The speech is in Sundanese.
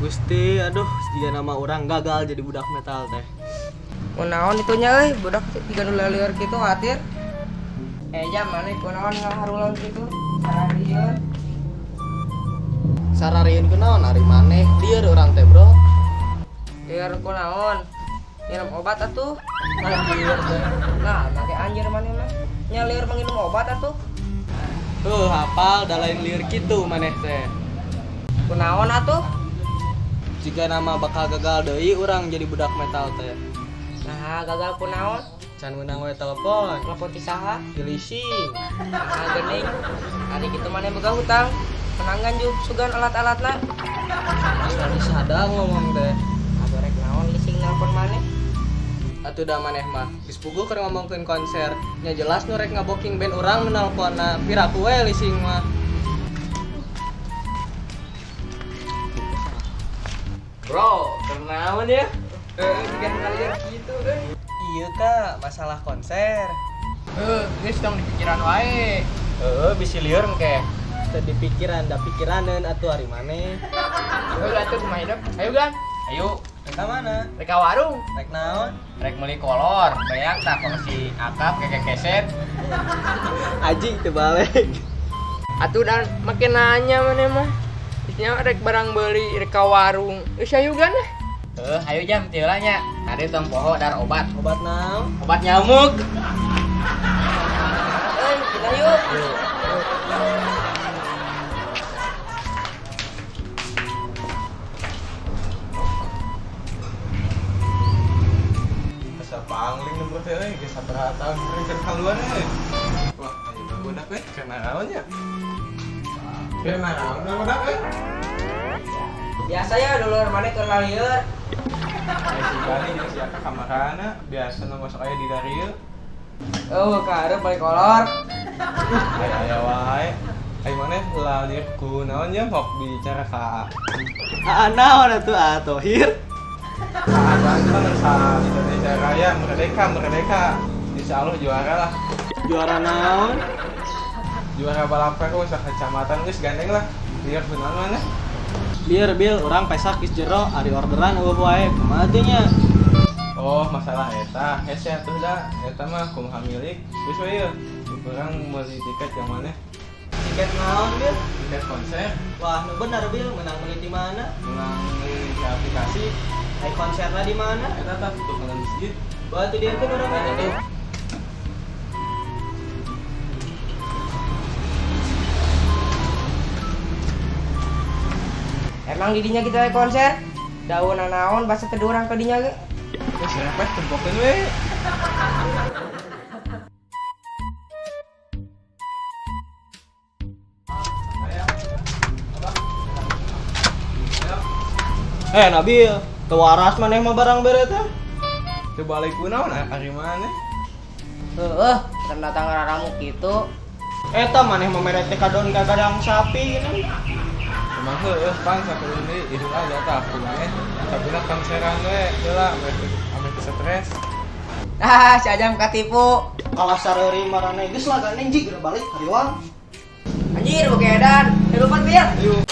Gusti, aduh, jika nama orang gagal jadi budak metal teh. Kunaon itunya euy, budak tiga nu lieur kitu khawatir. Jam maneh kunaon ngaharulang kitu? Sararieun. Sararieun kunaon ari maneh lieur urang teh, Bro. Lieur kunaon? Minum obat atuh. Anjir teh. Nah, make anjir maneh mah. Nya lieur minum obat atuh. Tuh, hafal da lain lieur kitu maneh teh. Kunaon atuh? Jika nama bakal gagal deui urang jadi budak metal teh. Nah, gagal kunaon? Can meunang we telepon, Telepon ti saha? di leasing. Nah, geuning. Ari kitu maneh boga hutang. Menanggan juk sugan alat-alatna. Asal disadang ngomong teh. Atuh rek naon leasing nelpon maneh? Atuh da maneh mah geus puguh keur ngomongkeun konser. Nya jelas nu rek ngaboking band urang nu nalponna. Piraku we leasing mah. Bro, kenaon ya? Tiga kali gitu euy. Iya kak, masalah konser. Geus tong dipikiran wae. Heeh, bisi lieur engke. Teu dipikiran, da pikiraneun atuh ari maneh. Ayo atuh kumaha hidup. Ayo gan. Ayo, Rek ka mana? rek ka warung. Rek naon? Rek meuli kolor, bayang tah kalau si Akap keke keset. Aji teu balik. Atuh dan makin nanya mana mah. Isinya rek barang beli rek ka warung. Geus ayo gan ah. Heuh, ayo jam tieu lah nya. Tadi tong poho dar obat. Obat naon? Obat nyamuk. Euy, kita yuk. Asa pangling nomor teh euy, geus sabaraha tahun sering keur kaluan euy. Wah, ayo budak euy, keur naon nya? Keur naon budak euy? Biasa ya dulur maneh keur lalieur. Aya si Gani jeung si Aka kamarana, biasa nu masuk aya di darieu. Oh, karep balik kolor. Aya aya wae. Ayo maneh lalieur ku naon nya hok bicara ka Ah, naon atuh ah Tohir? Ka kan sa Indonesia Raya merdeka merdeka. Insya Allah juara lah. Juara naon? Juara balap karung sa kecamatan geus gandeng lah. Lieur ku naon maneh? Biar bil urang pesak geus jero ari orderan eueuh wae. Kumaha teh nya? Oh, masalah eta, hese atuh da. Eta mah kumaha milik. Geus we yeuh. Urang meuli tiket yang mana? Tiket naon, Bil? Tiket konser, Wah, nu bener Bil, menang meuli di mana? menang di aplikasi. Ai konserna di mana? Eta tah tutup masjid. Batu dia kan urang eta teh. Emang didinya kita konser? Daun naon basa teu urang ka dinya ge. Geus repet tempokeun we. Eh, Nabil, teu waras maneh mah barang bere teh. Teu balik kunaon ari maneh? Heeh, kan datang raramu kitu. Eta maneh mah mere teh kadon ka gadang sapi geuning. Emang heueuh pan sakeun deui hidup aja tah kumaha. Sabuna konseran we heula ame teu stres. Ah, si Ajam katipu. Kalah sareuri marane geus lah gandeng jig geura balik hariwang. Anjir, boga edan. Ayo lupa Bil. Ayo.